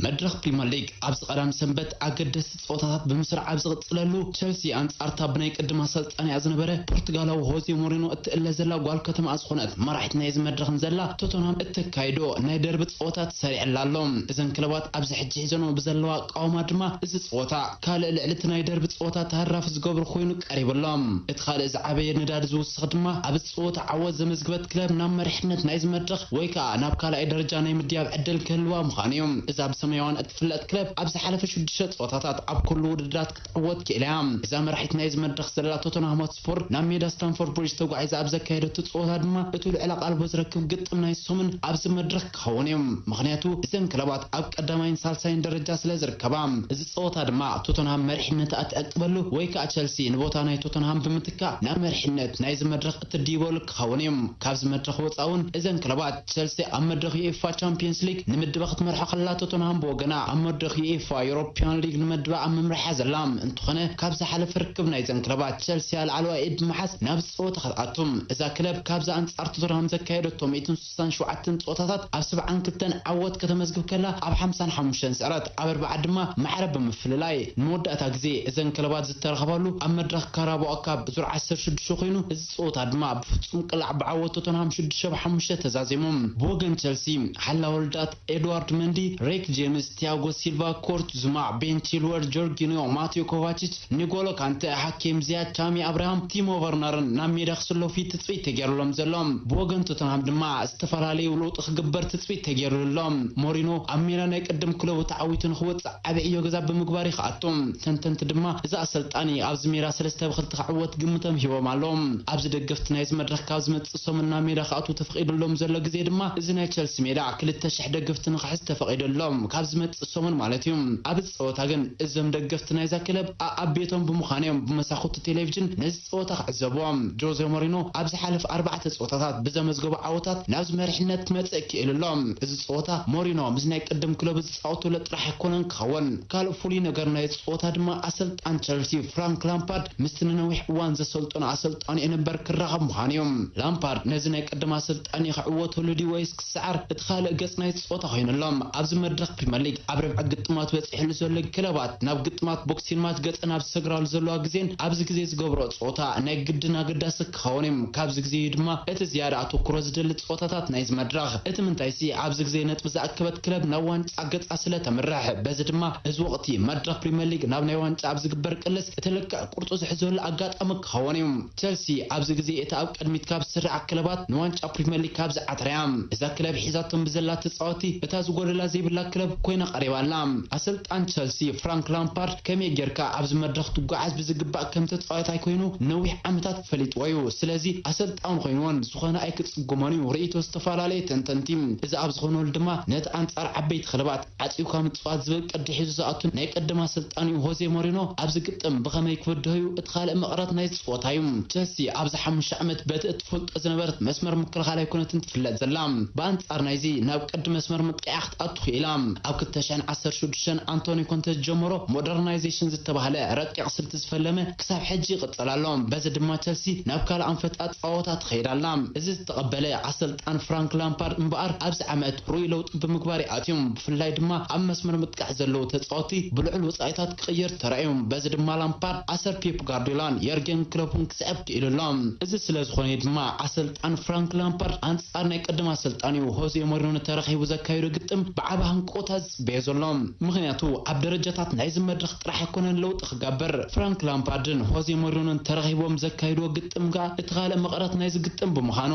መድረኽ ፕሪምየር ሊግ ኣብዚ ቀዳም ሰንበት ኣገደስቲ ጸወታታት ብምስራዕ ኣብ ዝቕጽለሉ፣ ቸልሲ ኣንጻርታ ብናይ ቅድም ኣሰልጣኒኣ ዝነበረ ፖርቱጋላዊ ሆዜ ሞሪኖ እትእለ ዘላ ጓል ከተማኣ ዝኾነት መራሒት ናይዚ መድረኽን ዘላ ቶተንሃም እተካይዶ ናይ ደርቢ ጸወታ ተሰሪዕላ ኣሎ። እዘን ክለባት ኣብዚ ሕጂ ሒዘንኦ ብዘለዋ ኣቃውማ ድማ እዚ ጸወታ ካልእ ልዕሊ እቲ ናይ ደርቢ ጸወታ ተሃራፊ ዝገብሮ ኮይኑ ቀሪቡ ኣሎ። እቲ ካልእ ዝዓበየ ንዳድ ዝውስኽ ድማ ኣብ እቲ ጸወታ ዓወት ዘመዝግበት ክለብ ናብ መሪሕነት ናይዚ መድረኽ ወይ ከኣ ናብ ካልኣይ ደረጃ ናይ ምድያብ ዕድል ክህልዋ ምዃኑ እዩ። እዛ ብሰማያውያን እትፍለጥ ክለብ ኣብ ዝሓለፈ ሽዱሽተ ጸወታታት ኣብ ኩሉ ውድድራት ክትዕወት ክኢላ እያ። እዛ መራሒት ናይዚ መድረኽ ዘላ ቶተንሃም ሆትስፐር ናብ ሜዳ ስታንፎርድ ብሪጅ ተጓዒዛ ኣብ ዘካየደቶ ጸወታ ድማ እቱ ልዕሊ ኣቓልቦ ዝረክብ ግጥም ናይ ሰሙን ኣብዚ መድረኽ ክኸውን እዩ። ምኽንያቱ እዘን ክለባት ኣብ ቀዳማይን ሳልሳይን ደረጃ ስለ ዝርከባ። እዚ ጸወታ ድማ ቶተንሃም መሪሕነታ እትዕቅበሉ ወይ ከኣ ቸልሲ ንቦታ ናይ ቶተንሃም ብምትካእ ናብ መሪሕነት ናይዚ መድረኽ እትድይበሉ ክኸውን እዩ። ካብዚ መድረኽ ወጻኢ እውን እዘን ክለባት ቸልሲ ኣብ መድረኽ ዩኤፋ ቻምፒየንስ ሊግ ንምድባ ክትመርሖ ከላ ቶተንሃም ብወገና ኣብ መድረኽ ዩኤፋ ዩሮፒያን ሊግ ንምድባ ኣብ ምምራሕ እያ ዘላ። እንተኾነ ካብ ዝሓለፈ ርክብ ናይዘን ክለባት ቸልሲ ላዕለዋይ ኢድ ብምሓዝ ናብ ጸወታ ክትኣቱ እዛ ክለብ ካብዚ ኣንጻር ቶተንሃም ዘካየደቶ ሚእትን ስሳን ሸውዓተን ጸወታታት ኣብ ሰብዓን ክልተን ዓወት ከተመዝግብ ከላ ኣብ ሓምሳን ሓሙሽተን ስዕረት ኣብ ኣርብዓ ድማ ማዕረ ብምፍልላይ ንመወዳእታ ግዜ እዘን ክለባት ዝተረኸባሉ ኣብ መድረኽ ካራባኦ ካፕ ዙር ዓሰርተ ሽዱሽተ ኮይኑ እዚ ጸወታ ድማ ብፍጹም ቅላዕ ብዓወት ቶተንሃም ሽዱሽተ ብ ሓሙሽተ ተዛዚሙ። ብወገን ቸልሲ ሓላ ወልዳት ኤድዋርድ መንዲ፣ ሬክ ጄምስ፣ ቲያጎ ሲልቫ፣ ኮርት ዙማ፣ ቤን ቺልወል፣ ጆርጊኒዮ፣ ማቴዮ ኮቫቺች፣ ኒጎሎ ካንተ፣ ሓኪም ዚያች፣ ታሚ ኣብርሃም፣ ቲሞ ቨርነርን ናብ ሜዳ ክስለፉ እዩ ትጽቢት ተገይሩሎም ዘሎ። ብወገን ቶተንሃም ድማ ዝተፈላለዩ ለውጢ ክግበር ትጽቢት ተገይሩሉ ኣሎ። ሞሪኖ ኣብ ሜዳ ናይ ቅድም ክለቡ ተዓዊቱ ንክወጽእ ዓቢ ዕዮ ገዛ ብምግባር እዩ ክኣቱ። ተንተንቲ ድማ እዚ ኣሰልጣኒ ኣብዚ ሜዳ ሰለስተ ብ ክልተ ክዕወት ግምቶም ሂቦም ኣለዉ። ኣብዚ ደገፍቲ ናይዚ መድረኽ ካብ ዝመጽእ ሰሙን ናብ ሜዳ ክኣትዉ ተፈቒዱሎም ዘሎ ግዜ ድማ እዚ ናይ ቸልሲ ሜዳ ክልተ ሽሕ ደገፍቲ ንክሕዝ ተፈቒዱሎም። ካብ ዝመጽእ ሰሙን ማለት እዩ። ኣብዚ ጸወታ ግን እዞም ደገፍቲ ናይዛ ክለብ ኣብ ቤቶም ብምዃን እዮም ብመሳኹቲ ቴሌቪዥን ነዚ ጸወታ ክዕዘብዎ። ጆዜ ሞሪኖ ኣብ ዝሓለፈ ኣርባዕተ ጸወታታት ብዘመዝገቦ ዓወታት ናብዚ መሪሕነት ክመጽእ ክኢሉ ኣሎ። እዚ ጸወታ ሞሪኖ ምስ ናይ ቅድም ክለቡ ዝጻወተሉ ጥራሕ ኣይኮነን ክኸውን። ካልእ ፍሉይ ነገር ናይ ጸወታ ድማ ኣሰልጣን ቸልሲ ፍራንክ ላምፓርድ ምስቲ ንነዊሕ እዋን ዘሰልጠኖ ኣሰልጣኒኡ ነበር ክራኸብ ምዃኑ እዩ። ላምፓርድ ነዚ ናይ ቅድም ኣሰልጣኒ ክዕወተሉ ድዩ ወይስ ክሰዓር እቲ ካልእ ገጽ ናይ ጸወታ ኮይኑ ኣሎ። ኣብዚ መድረኽ ፕሪምየር ሊግ ኣብ ርብዒ ግጥማት በጺሕሉ ዘሎ ክለባት ናብ ግጥማት ቦክሲን ማት ገጸን ኣብ ዝሰግራሉ ዘለዋ ግዜን ኣብዚ ግዜ ዝገብሮ ጸወታ ናይ ግድን ኣገዳሲ ክኸውን እዩ። ካብዚ ግዜ እዩ ድማ እቲ ዝያዳ ኣተኩሮ ዝደሊ ጸወታታት ናይዚ መድረኽ። እቲ ምንታይሲ ኣብዚ ግዜ ነጥቢ ዝኣከበት ክለብ ናብ ዋንጫ ገጻ ስለ ተምርሕ። በዚ ድማ እዚ ወቕቲ መድረኽ ፕሪምየር ሊግ ናብ ናይ ዋንጫ ኣብ ዝግበር ቅልስ እቲ ልክዕ ቅርጹ ዝሕዘሉ ኣጋጣሚ ክኸውን እዩ። ቸልሲ ኣብዚ ግዜ እቲ ኣብ ቅድሚት ካብ ዝስርዓ ክለባት ንዋንጫ ፕሪምየር ሊግ ካብ ዝዓትራ እያ። እዛ ክለብ ሒዛቶም ብዘላ ተጻወቲ እታ ዝጎደላ ዘይብላ ክለብ ኮይና ቀሪባ ኣላ። ኣሰልጣን ቸልሲ ፍራንክ ላምፓርድ ከመይ ጌርካ ኣብዚ መድረኽ ትጓዓዝ ብዝግባእ ከም ተጻዋታይ ኮይኑ ነዊሕ ዓመታት ፈሊጥዎ እዩ። ስለዚ ኣሰልጣን ኮይንዎን ዝኾነ ኣይክጽግሞን እዩ። ርእይቶ ዝተፈላለየ ተንተንቲ። እዚ ኣብ ዝኾነሉ ድማ ነቲ ኣንጻር ዓበይቲ ክለባት ዓጺውካ ምጽዋት ዝብል ቅዲ ሒዙ ዝኣቱ ናይ ቅድም ኣሰልጣኒኡ ሆዜ ሞሪኖ ኣብዚ ግጥም ብኸመይ ክብድሆ እዩ እቲ ካልእ መቐረት ናይ ጸወታ እዩ። ቸልሲ ኣብዚ ሓሙሽተ ዓመት በቲ እትፈልጦ ዝነበረት መስመር ምክልኻል ኣይኮነትን ትፍለጥ ዘላ። ብኣንጻር ናይዚ ናብ ቅዲ መስመር ምጥቃዕ ክትኣቱ ክኢላ። ኣብ ክልተ ሽሕን ዓሰርተ ሽዱሽተን ኣንቶኒ ኮንተ ዝጀመሮ ሞደርናይዜሽን ዝተባህለ ረቂቕ ስልቲ ዝፈለመ ክሳብ ሕጂ ይቕጽል ኣሎ። በዚ ድማ ቸልሲ ናብ ካልእ ኣንፈት ኣጻወታ ትኸይድ ኣላ። እዚ ዝተቐበለ ኣሰልጣን ፍራንክ ላምፓርድ እምበኣር ኣብዚ ዓመት ርኡይ ለውጢ ብምግባር ይኣትዩ። ብፍላይ ድማ ኣብ መስመር ምጥቃዕ ዘለዉ ተጻወቲ ብልዑል ወጻኢታት ክቕይር ተራእዩ። በዚ ድማ ላምፓርድ ኣሰር ፔፕ ጋርዲዮላን የርገን ክሎፕን ክስዕብ ክኢሉ ኣሎ። እዚ ስለ ዝኾነ እዩ ድማ ኣሰልጣን ፍራንክ ላምፓርድ ኣንጻር ናይ ቅድም ኣሰልጣኒኡ ሆዜ ሞሪኖ ተረኺቡ ዘካየዶ ግጥም ብዓቢ ሃንቀውታ ዝጽበዮ ዘሎ። ምኽንያቱ ኣብ ደረጃታት ናይዚ መድረኽ ጥራሕ ኣይኮነን ለውጢ ክገብር። ፍራንክ ላምፓርድን ሆዜ ሞሪኖን ተረኺቦም ዘካየድዎ ግጥም ከኣ እቲ ካልእ መቐረት ናይዚ ግጥም ብምዃኑ።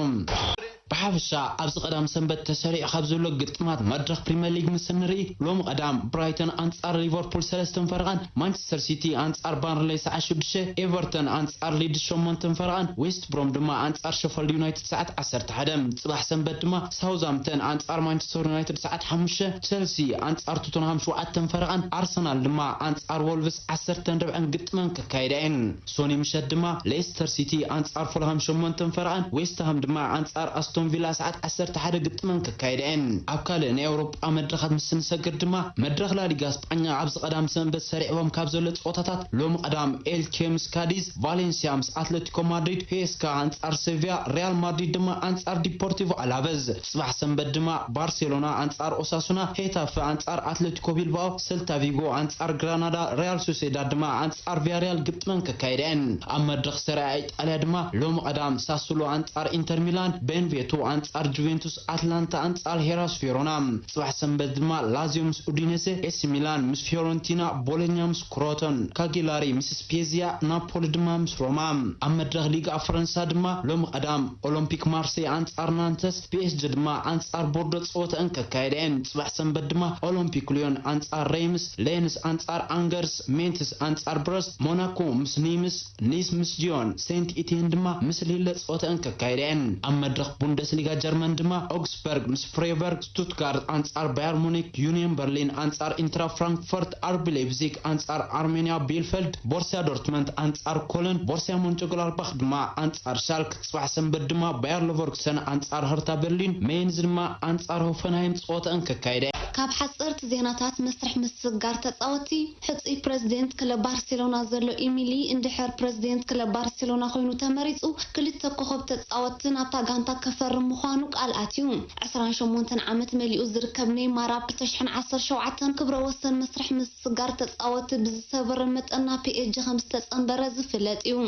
ብሓፈሻ ኣብዚ ቀዳም ሰንበት ተሰሪዑ ካብ ዘሎ ግጥማት መድረኽ ፕሪምየር ሊግ ምስ እንርኢ፣ ሎሚ ቀዳም ብራይተን ኣንጻር ሊቨርፑል ሰለስተን ፈረቓን፣ ማንቸስተር ሲቲ ኣንጻር ባርንሌይ ሰዓት ሽዱሽተ፣ ኤቨርተን ኣንጻር ሊድስ ሸሞንተን ፈረቓን፣ ዌስት ብሮም ድማ ኣንጻር ሸፈልድ ዩናይትድ ሰዓት ዓሰርተ ሓደ። ጽባሕ ሰንበት ድማ ሳውዝሃምፕተን ኣንጻር ማንቸስተር ዩናይትድ ሰዓት ሓሙሽተ፣ ቸልሲ ኣንጻር ቶተንሃም ሸውዓተን ፈረቓን፣ ኣርሰናል ድማ ኣንጻር ወልቭስ ዓሰርተን ርብዕን ግጥመን ከካይዳ እየን። ሶኒ ምሸት ድማ ሌስተር ሲቲ ኣንጻር ፉልሃም ሸሞንተን ፈረቓን፣ ዌስትሃም ድማ ኣንጻር ኣስቶ ኣስቶን ቪላ ሰዓት ዓሰርተ ሓደ ግጥመን ከካይዳ እየን። ኣብ ካልእ ናይ ኣውሮጳ መድረኻት ምስ ንሰግር ድማ፣ መድረኽ ላሊጋ ስጳኛ ኣብዚ ቀዳም ሰንበት ሰሪዕዎም ካብ ዘሎ ጸወታታት፣ ሎም ቀዳም ኤልቼ ምስ ካዲዝ፣ ቫሌንሲያ ምስ ኣትለቲኮ ማድሪድ፣ ሄስካ ኣንጻር ሴቪያ፣ ሪያል ማድሪድ ድማ ኣንጻር ዲፖርቲቮ ኣላቨዝ። ጽባሕ ሰንበት ድማ ባርሴሎና ኣንጻር ኦሳሱና፣ ሄታፈ ኣንጻር ኣትለቲኮ ቢልባኦ፣ ሰልታ ቪጎ ኣንጻር ግራናዳ፣ ሪያል ሶሴዳድ ድማ ኣንጻር ቪያሪያል ግጥመን ከካይዳ እየን። ኣብ መድረኽ ሰሪኣ ኢጣልያ ድማ ሎም ቀዳም ሳሱሎ ኣንጻር ኢንተር ሚላን፣ ቤንቬቶ ኣንጻር ጁቬንቱስ፣ ኣትላንታ ኣንጻር ሄራስ ቬሮና። ጽባሕ ሰንበት ድማ ላዚዮ ምስ ኡዲኔዜ፣ ኤሲ ሚላን ምስ ፊዮረንቲና፣ ቦሎኛ ምስ ክሮቶን፣ ካጊላሪ ምስ ስፔዚያ፣ ናፖሊ ድማ ምስ ሮማ። ኣብ መድረኽ ሊግ ኣብ ፈረንሳ ድማ ሎም ቀዳም ኦሎምፒክ ማርሴይ ኣንጻር ናንተስ፣ ፒኤስጂ ድማ ኣንጻር ቦርዶ ጸወተኣን ከካየዳ እየን። ጽባሕ ሰንበት ድማ ኦሎምፒክ ሊዮን ኣንጻር ሬምስ፣ ሌንስ ኣንጻር ኣንገርስ፣ ሜንትስ ኣንጻር ብረስት፣ ሞናኮ ምስ ኒምስ፣ ኒስ ምስ ጂዮን፣ ሴንት ኢቲየን ድማ ምስ ሊለ ጸወተኣን ከካየዳ እየን። ኣብ መድረኽ ቡንደስሊጋ ጀርመን ድማ ኦግስበርግ ምስ ፍሬበርግ፣ ስቱትጋርት ኣንጻር ባየር ሙኒክ፣ ዩኒየን በርሊን ኣንጻር ኢንትራ ፍራንክፈርት፣ ኣርቢ ሌፕዚግ ኣንጻር ኣርሜንያ ቢልፈልድ፣ ቦርሲያ ዶርትመንት ኣንጻር ኮለን፣ ቦርሲያ ሞንቸግላርባኽ ድማ ኣንጻር ሻልክ፣ ጽባሕ ሰንበት ድማ ባየር ሌቨርኩሰን ኣንጻር ሀርታ በርሊን፣ ሜይንዝ ድማ ኣንጻር ሆፈንሃይም ጸወተኣን ከካይዳ እየን። ካብ ሓጸርቲ ዜናታት መስርሕ ምስግጋር ተጻወትቲ፣ ሕጹይ ፕረዚደንት ክለብ ባርሴሎና ዘሎ ኢሚሊ እንድሕር ፕረዚደንት ክለብ ባርሴሎና ኮይኑ ተመሪጹ፣ ክልተ ኮኸብ ተጻወትቲ ናብታ ጋንታ ከፈርም ምዃኑ ቃል ኣትዩ። ዕስራን ሸሞንተን ዓመት መሊኡ ዝርከብ ኔይማር ኣብ ክልተ ሽሕን ዓሰርተ ሸውዓተን ክብረ ወሰን መስርሕ ምስግጋር ተጻወትቲ ብዝሰበረ መጠን ናብ ፒኤስጂ ከም ዝተጸንበረ ዝፍለጥ እዩ።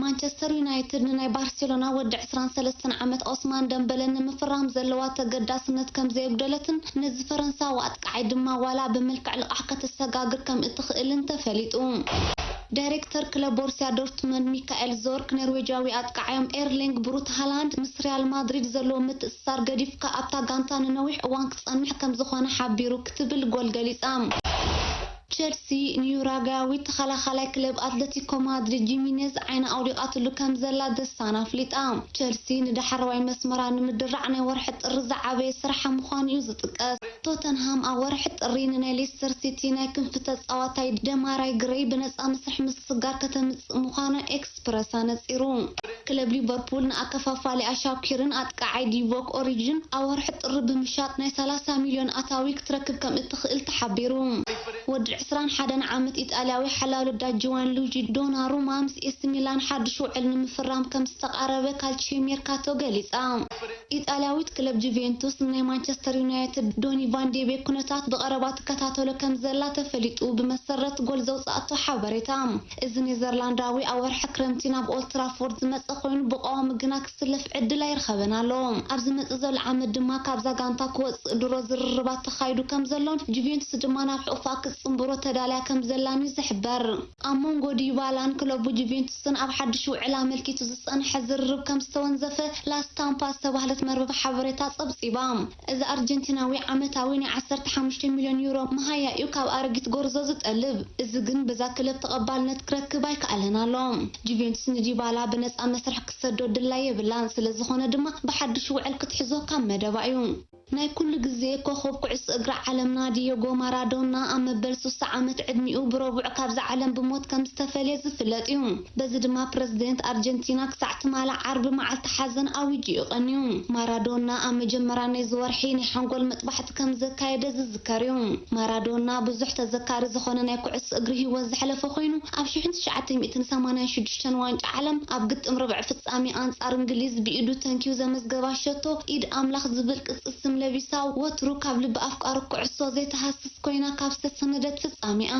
ማንቸስተር ዩናይትድ ንናይ ባርሴሎና ወዲ ዕስራን ሰለስተን ዓመት ኦስማን ደምበለ ንምፍራም ዘለዋ ተገዳስነት ከም ዘየጉደለትን ነዚ ፈረንሳዊ ኣጥቃዓይ ድማ ዋላ ብመልክዕ ልቓሕ ከተሰጋግር ከም እትኽእልን ተፈሊጡ። ዳይሬክተር ክለብ ቦርሲያ ዶርትመንድ ሚካኤል ዞርክ ኖርዌጃዊ ኣጥቃዓዮም ኤርሊንግ ብሩት ሃላንድ ምስ ሪያል ማድሪድ ዘለዎ ምትእስሳር ገዲፍካ ኣብታ ጋንታ ንነዊሕ እዋን ክጸንሕ ከም ዝኾነ ሓቢሩ ክትብል ጎል ገሊጻ። ቸልሲ ንዩራጋያዊ ተኸላኻላይ ክለብ ኣትለቲኮ ማድሪድ ጂሚኔዝ ዓይና ኣውሊቓትሉ ከም ዘላ ደሳን ኣፍሊጣ። ቸልሲ ንዳሕረዋይ መስመራ ንምድራዕ ናይ ወርሒ ጥሪ ዝዓበየ ስራሓ ምዃኑ እዩ ዝጥቀስ። ቶተንሃም ኣብ ወርሒ ጥሪ ንናይ ሌስተር ሲቲ ናይ ክንፊ ተጻዋታይ ደማራይ ግረይ ብነጻ መስርሕ ምስግጋር ከተምጽእ ምዃና ኤክስፕረስ ኣነጺሩ። ክለብ ሊቨርፑል ንኣከፋፋሊኣ ሻኪርን ኣጥቃዓይ ዲቮክ ኦሪጅን ኣብ ወርሒ ጥሪ ብምሻጥ ናይ ሰላሳ ሚልዮን ኣታዊ ክትረክብ ከም እትኽእል ተሓቢሩ። ወዲ ዕስራን ሓደን ዓመት ኢጣልያዊ ሓላሉ ዳጅዋን ሉጂ ዶናሩማ ምስ ኤሲ ሚላን ሓድሽ ውዕል ንምፍራም ከም ዝተቓረበ ካልቺዮ ሜርካቶ ገሊጻ። ኢጣልያዊት ክለብ ጁቬንቱስ ንናይ ማንቸስተር ዩናይትድ ዶኒ ቫን ዴ ቤክ ኩነታት ብቐረባ ትከታተሎ ከም ዘላ ተፈሊጡ፣ ብመሰረት ጎል ዘውጻኣቶ ሓበሬታ። እዚ ኔዘርላንዳዊ ኣብ ወርሒ ክረምቲ ናብ ኦልትራፎርድ ዝመጸ ኮይኑ፣ ብቐዋሚ ግና ክስለፍ ዕድል ኣይረኸበን ኣሎ። ኣብ ዝመጽእ ዘሎ ዓመት ድማ ካብዛ ጋንታ ክወጽእ ድሮ ዝርርባት ተኻይዱ ከም ዘሎን ጁቬንቱስ ድማ ናብ ሕቑፋ ክትጽንብሮ ተዳልያ ከም ዘላን እዩ ዝሕበር። ኣብ መንጎ ዲባላን ክለቡ ጁቬንቱስን ኣብ ሓድሽ ውዕል ኣመልኪቱ ዝጸንሐ ዝርርብ ከም ዝተወንዘፈ ላስታምፓ ዝተባህለት መርበብ ሓበሬታ ጸብጺባ። እዚ ኣርጀንቲናዊ ዓመታዊ ናይ ዓሰርተ ሓሙሽተ ሚልዮን ዩሮ መሃያ እዩ ካብ ኣረጊት ጎርዞ ዝጠልብ። እዚ ግን በዛ ክለብ ተቐባልነት ክረክብ ኣይከኣለን ኣሎ። ጁቬንቱስ ንዲባላ ብነጻ መስርሕ ክሰዶ ድላይ የብላን፣ ስለ ዝኾነ ድማ ብሓድሽ ውዕል ክትሕዞ ካብ መደባ እዩ። ናይ ኩሉ ግዜ ኮኾብ ኩዕሶ እግሪ ዓለምና ዲየጎ ማራዶና ኣብ መበል ሱሳ ዓመት ዕድሚኡ ብረቡዕ ካብዛ ዓለም ብሞት ከም ዝተፈልየ ዝፍለጥ እዩ። በዚ ድማ ፕረዚደንት ኣርጀንቲና ክሳዕ ትማሊ ዓርቢ መዓልቲ ሓዘን ኣዊጁ እዩ ቀንዩ። ማራዶና ኣብ መጀመርያ ናይዚ ወርሒ ናይ ሓንጎል መጥባሕቲ ከም ዘካየደ ዝዝከር እዩ። ማራዶና ብዙሕ ተዘካሪ ዝኾነ ናይ ኩዕሶ እግሪ ህይወት ዘሕለፈ ኮይኑ፣ ኣብ ሽሕን ትሽዓተ ሚእትን ሰማንያን ሽዱሽተን ዋንጫ ዓለም ኣብ ግጥም ርብዒ ፍጻሜ ኣንጻር እንግሊዝ ብኢዱ ተንኪዩ ዘመዝገባ ሸቶ ኢድ ኣምላኽ ዝብል ቅጽል ስም ለቢሳ ወትሩ ካብ ልቢ ኣፍቃሪ ኩዕሶ ዘይተሃስስ ኮይና ካብ ዝተሰነደት ፍጻሜኣ።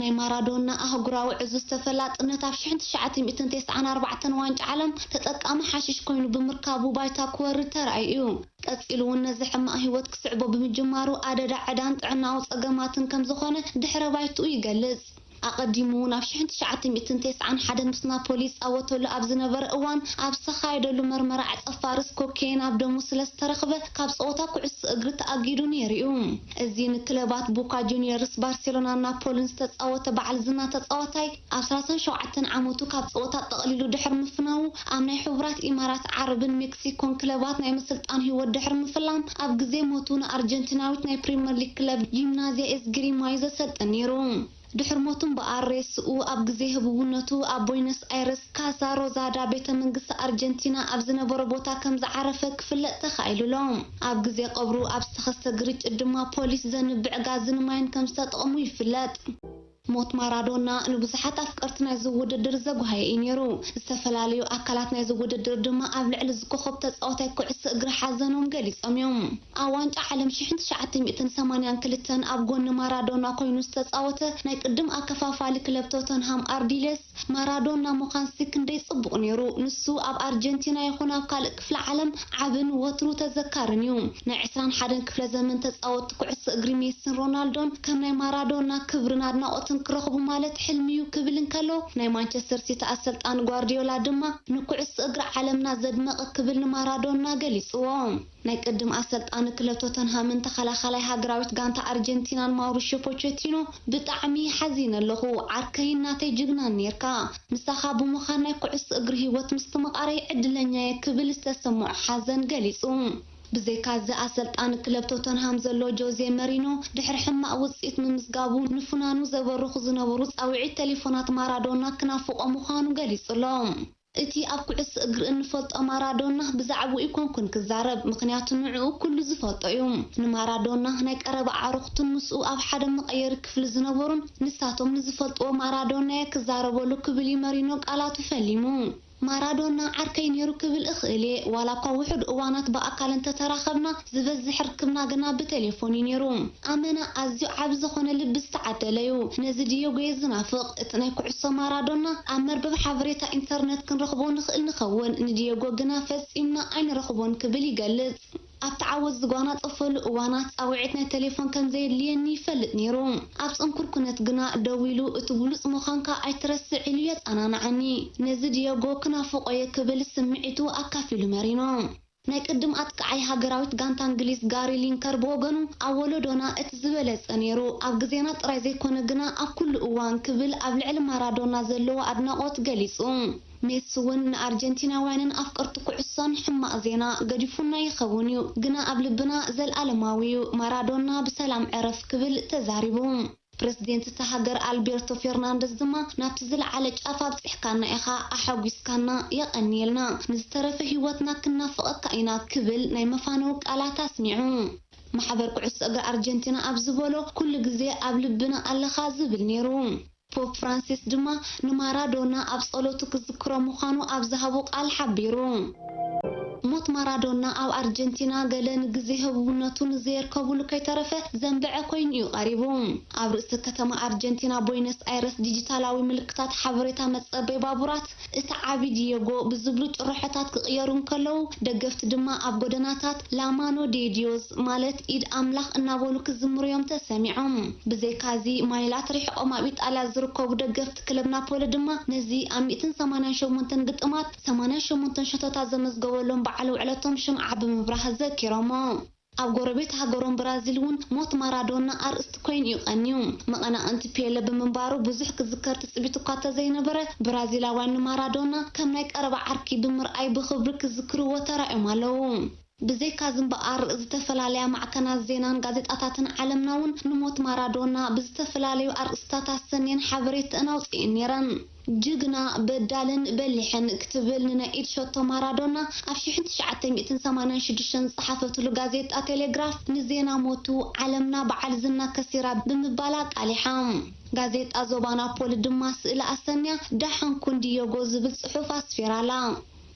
ናይ ማራዶና ኣህጉራዊ ዕዙዝ ተፈላጥነት ኣብ ሽሕን ትሽዓተ ሚእትን ተስዓን ኣርባዕተን ዋንጫ ዓለም ተጠቃሚ ሓሽሽ ኮይኑ ብምርካቡ ባይታ ክወርድ ተራእዩ እዩ። ቀጺሉ እውን ነዚ ሕማቕ ህይወት ክስዕቦ ብምጅማሩ ኣደዳ ዕዳን ጥዕናዊ ጸገማትን ከም ዝኾነ ድሕረ ባይትኡ ይገልጽ። ኣቐዲሙ እውን ኣብ ሽሕን ትሽዓተ ሚእትን ተስዓን ሓደን ምስ ናፖሊ ይጻወተሉ ኣብ ዝነበረ እዋን ኣብ ዝተኻየደሉ መርመራ ዕጸ ፋርስ ኮኬይን ኣብ ደሙ ስለ ዝተረኽበ ካብ ጸወታ ኩዕሶ እግሪ ተኣጊዱ ነይሩ እዩ። እዚ ንክለባት ቦካ ጁኒየርስ፣ ባርሴሎናን ናፖሊን ዝተጻወተ በዓል ዝና ተጻዋታይ ኣብ ሰላሳን ሸውዓተን ዓመቱ ካብ ጸወታ ጠቕሊሉ ድሕሪ ምፍናዉ ኣብ ናይ ሕቡራት ኢማራት ዓረብን ሜክሲኮን ክለባት ናይ ምስልጣን ህይወት ድሕሪ ምፍላም ኣብ ግዜ ሞቱ ንኣርጀንቲናዊት ናይ ፕሪምየር ሊግ ክለብ ጂምናዝያ ኤስግሪማ እዩ ዘሰልጥን ነይሩ። ድሕሪ ሞቱ እምበኣር ሬስኡ ኣብ ግዜ ህቡብነቱ ኣብ ቦይነስ ኣይረስ ካሳ ሮዛዳ ቤተ መንግስቲ ኣርጀንቲና ኣብ ዝነበሮ ቦታ ከም ዝዓረፈ ክፍለጥ ተኻኢሉ ኣሎ። ኣብ ግዜ ቀብሩ ኣብ ዝተኸስተ ግርጭት ድማ ፖሊስ ዘንብዕ ጋዝን ማይን ከም ዝተጠቕሙ ይፍለጥ። ሞት ማራዶና ንብዙሓት ኣፍቀርቲ ናይዚ ውድድር ዘጉሃየ እዩ ነይሩ። ዝተፈላለዩ ኣካላት ናይዚ ውድድር ድማ ኣብ ልዕሊ ዝኮኸብ ተጻዋታይ ኩዕሶ እግሪ ሓዘኖም ገሊጾም እዮም። ኣብ ዋንጫ ዓለም ሽሕን ትሽዓተ ሚእትን ሰማንያን ክልተን ኣብ ጎኒ ማራዶና ኮይኑ ዝተጻወተ ናይ ቅድም ኣከፋፋሊ ክለብ ቶተንሃም ኣርዲሌስ ማራዶና ምዃንሲ ክንደይ ጽቡቕ ነይሩ። ንሱ ኣብ ኣርጀንቲና ይኹን ኣብ ካልእ ክፍለ ዓለም ዓብን ወትሩ ተዘካርን እዩ። ናይ ዕስራን ሓደን ክፍለ ዘመን ተጻወትቲ ኩዕሶ እግሪ ሜስን ሮናልዶን ከም ናይ ማራዶና ክብርን ኣድናቖትን ክረኽቡ ማለት ሕልሚ እዩ ክብል እንከሎ፣ ናይ ማንቸስተር ሲቲ ኣሰልጣኒ ጓርዲዮላ ድማ ንኩዕሶ እግሪ ዓለምና ዘድመቐ ክብል ንማራዶና ገሊጽዎ። ናይ ቅድም ኣሰልጣኒ ክለብ ቶተንሃምን ተኸላኻላይ ሃገራዊት ጋንታ ኣርጀንቲናን ማውሪሽዮ ፖቸቲኖ ብጣዕሚ ሓዚነ ኣለኹ፣ ዓርከይን ናተይ ጅግናን ኔርካ። ምሳኻ ብምዃን ናይ ኩዕሶ እግሪ ህይወት ምስትምቓረይ ዕድለኛየ ክብል ዝተሰምዖ ሓዘን ገሊጹ። ብዘይካዚ ኣሰልጣኒ ክለብ ቶተንሃም ዘሎ ጆዜ መሪኖ ድሕሪ ሕማቕ ውጽኢት ምምዝጋቡ ንፍናኑ ዘበርኹ ዝነበሩ ጻውዒት ቴሌፎናት ማራዶና ክናፍቖ ምዃኑ ገሊጹ ኣሎ። እቲ ኣብ ኩዕሶ እግሪ እንፈልጦ ማራዶና ብዛዕባኡ ኣይኮንኩን ክዛረብ፣ ምኽንያቱ ንዕኡ ኩሉ ዝፈልጦ እዩ። ንማራዶና ናይ ቀረባ ኣዕሩኽቱን ምስኡ ኣብ ሓደ መቐየሪ ክፍሊ ዝነበሩን ንሳቶም ንዝፈልጥዎ ማራዶና'የ ክዛረበሉ ክብል እዩ መሪኖ ቃላቱ ፈሊሙ። ማራዶና ዓርከይ ነይሩ ክብል እኽእል እየ፣ ዋላ እኳ ውሑድ እዋናት ብኣካል እንተተራኸብና ዝበዝሕ ርክብና ግና ብቴሌፎን እዩ ነይሩ። ኣመና ኣዝዩ ዓቢ ዝኾነ ልቢ ዝተዓደለ እዩ። ነዚ ዲዮጎ እየ ዝናፍቕ። እቲ ናይ ኩዕሶ ማራዶና ኣብ መርበብ ሓበሬታ ኢንተርነት ክንረኽቦ ንኽእል ንኸውን፣ ንዲዮጎ ግና ፈጺምና ኣይንረኽቦን ክብል ይገልጽ። ኣብቲ ዓወት ዝጓናጸፈሉ እዋናት ጻውዒት ናይ ቴሌፎን ከም ዘየድልየኒ ይፈልጥ ነይሩ። ኣብ ጽንኩር ኩነት ግና ደዊሉ እቲ ብሉጽ ምዃንካ ኣይትረስዕ ኢሉ የጸናንዓኒ። ነዚ ዲዮጎ ክናፍቖ እየ ክብል ስምዒቱ ኣካፊሉ መሪኖ። ናይ ቅድም ኣጥቃዓይ ሃገራዊት ጋንታ እንግሊዝ ጋሪ ሊንከር ብወገኑ ኣብ ወለዶና እቲ ዝበለጸ ነይሩ፣ ኣብ ግዜና ጥራይ ዘይኮነ ግና ኣብ ኩሉ እዋን ክብል ኣብ ልዕሊ ማራዶና ዘለዎ ኣድናቖት ገሊጹ። ሜሲ እውን ንኣርጀንቲናውያንን ኣፍቀርቲ ኩዕሶን ሕማቕ ዜና ገዲፉና ይኸውን እዩ፣ ግና ኣብ ልብና ዘልኣለማዊ እዩ። ማራዶና ብሰላም ዕረፍ ክብል ተዛሪቡ። ፕረዚደንት እታ ሃገር ኣልቤርቶ ፌርናንደዝ ድማ ናብቲ ዝለዓለ ጫፍ ኣብጺሕካና ኢኻ፣ ኣሐጒስካና፣ የቐንየልና፣ ንዝተረፈ ህይወትና ክናፍቐካ ኢና ክብል ናይ መፋነዊ ቃላት ኣስሚዑ። ማሕበር ኩዕሶ እግሪ ኣርጀንቲና ኣብ ዝበሎ ኩሉ ግዜ ኣብ ልብና ኣለኻ ዝብል ነይሩ። ፖፕ ፍራንሲስ ድማ ንማራዶና ኣብ ጸሎቱ ክዝክሮ ምዃኑ ኣብ ዝሃቦ ቃል ሓቢሩ። ሞት ማራዶና ኣብ ኣርጀንቲና ገለ ንግዜ ህቡብነቱ ንዘየርከቡሉ ከይተረፈ ዘንብዐ ኮይኑ እዩ ቀሪቡ። ኣብ ርእሲ ከተማ ኣርጀንቲና ቦይነስ ኣይረስ ዲጂታላዊ ምልክታት ሓበሬታ መጸበይ ባቡራት እቲ ዓቢ ዲየጎ ብዝብሉ ጭርሖታት ክቕየሩ እንከለዉ፣ ደገፍቲ ድማ ኣብ ጎደናታት ላማኖ ዴ ዲዮዝ ማለት ኢድ ኣምላኽ እናበሉ ክዝምሩ እዮም ተሰሚዖም። ብዘይካዚ ማይላት ርሒቖም ኣብ ኢጣልያ ዝርከቡ ደገፍቲ ክለብ ናፖሊ ድማ ነዚ ኣብ ሚእትን ሰማንያን ሸሞንተን ግጥማት ሰማንያን ሸሞንተን ሸቶታት ዘመዝገበሎም በዓል ውዕለቶም ሽምዓ ብምብራህ ዘኪሮሞ። ኣብ ጎረቤት ሃገሮም ብራዚል እውን ሞት ማራዶና ኣርእስቲ ኮይኑ እዩ ቀንዩ። መቐናቕንቲ ፔለ ብምንባሩ ብዙሕ ክዝከር ትጽቢት እኳ እንተዘይነበረ፣ ብራዚላውያን ንማራዶና ከም ናይ ቀረባ ዓርኪ ብምርኣይ ብኽብሪ ክዝክርዎ ተራእዮም ኣለዉ። ብዘይካዚ እምበኣር፣ ዝተፈላለያ ማዕከናት ዜናን ጋዜጣታትን ዓለምና እውን ንሞት ማራዶና ብዝተፈላለዩ ኣርእስታት ኣሰንየን ሓበሬትአን ኣውጽኤን ነይረን። ጅግና፣ በዳልን በሊሕን ክትብል ንናይ ኢድ ሸቶ ማራዶና ኣብ ሽሕን ትሽዓተ ሚእትን ሰማንያን ሽዱሽተን ዝጸሓፈትሉ ጋዜጣ ቴሌግራፍ ንዜና ሞቱ ዓለምና በዓል ዝና ከሲራ ብምባል ኣቃሊሓ። ጋዜጣ ዞባ ናፖሊ ድማ ስእሊ ኣሰንያ ደሓን ኩን ዲዮጎ ዝብል ጽሑፍ ኣስፊራላ።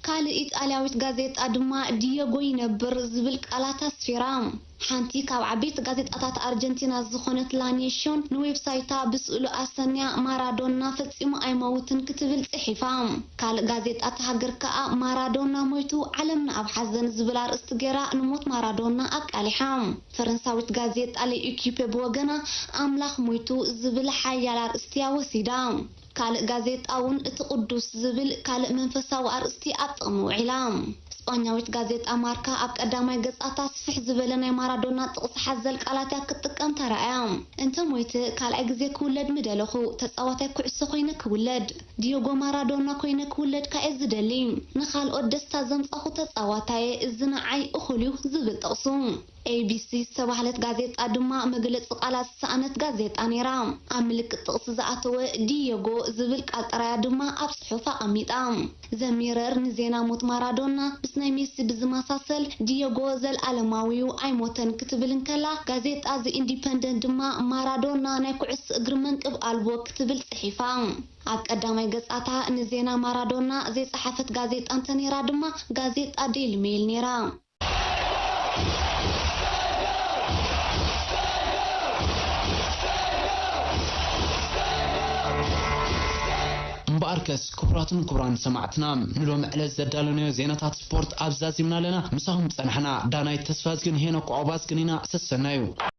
ካልእ ኢጣልያዊት ጋዜጣ ድማ ዲዮጎ ይነብር ዝብል ቃላት ኣስፊራ። ሓንቲ ካብ ዓበይቲ ጋዜጣታት ኣርጀንቲና ዝኾነት ላ ኔሽዮን ንዌብሳይታ ብስእሉ ኣሰንያ ማራዶና ፈጺሙ ኣይመውትን ክትብል ጽሒፋ። ካልእ ጋዜጣ እታ ሃገር ከኣ ማራዶና ሞይቱ ዓለምና ኣብ ሓዘን ዝብል ኣርእስቲ ገይራ ንሞት ማራዶና ኣቃሊሓ። ፈረንሳዊት ጋዜጣ ሌ ኢኪፔ ብወገና ኣምላኽ ሞይቱ ዝብል ሓያል ኣርእስቲ እያ ወሲዳ። ካልእ ጋዜጣ እውን እቲ ቅዱስ ዝብል ካልእ መንፈሳዊ ኣርእስቲ ኣብ ጥቕሚ ውዒላ። ስጳኛዊት ጋዜጣ ማርካ ኣብ ቀዳማይ ገጻታ ስፍሕ ዝበለ ናይ ማራዶና ጥቕሲ ሓዘል ቃላት እያ ክትጥቀም ተራእያ። እንተ ሞይተ ካልኣይ ግዜ ክውለድ ምደለኹ፣ ተጻዋታይ ኩዕሶ ኮይነ ክውለድ፣ ዲዮጎ ማራዶና ኮይነ ክውለድ ከኣ እየ ዝደሊ። ንኻልኦት ደስታ ዘምጻኹ ተጻዋታየ፣ እዚ ንዓይ እኹል እዩ ዝብል ጥቕሱ። ኤ ቢ ሲ ዝተባህለት ጋዜጣ ድማ መግለጺ ቃላት ዝሰኣነት ጋዜጣ ነይራ። ኣብ ምልክት ጥቕሲ ዝኣተወ ዲየጎ ዝብል ቃል ጥራያ ድማ ኣብ ጽሑፍ ኣቐሚጣ። ዘ ሚረር ንዜና ሞት ማራዶና ምስ ናይ ሜሲ ብዝመሳሰል፣ ዲየጎ ዘልኣለማዊ'ዩ ኣይሞተን ክትብል እንከላ፣ ጋዜጣ ዘ ኢንዲፐንደንት ድማ ማራዶና ናይ ኩዕሶ እግሪ መንቅብ ኣልቦ ክትብል ጽሒፋ። ኣብ ቀዳማይ ገጻታ ንዜና ማራዶና ዘይጸሓፈት ጋዜጣ እንተነይራ ድማ ጋዜጣ ዴይሊ ሜይል ነይራ። እምበኣርከስ ክቡራትን ክቡራን ሰማዕትና፣ ንሎሚ ዕለት ዘዳለናዮ ዜናታት ስፖርት ኣብዛዚምና ኣለና። ምሳኹም ጸናሕና ዳናይት ተስፋዝግን ሄኖክ ኦባዝግን ኢና። ሰሰናዩ።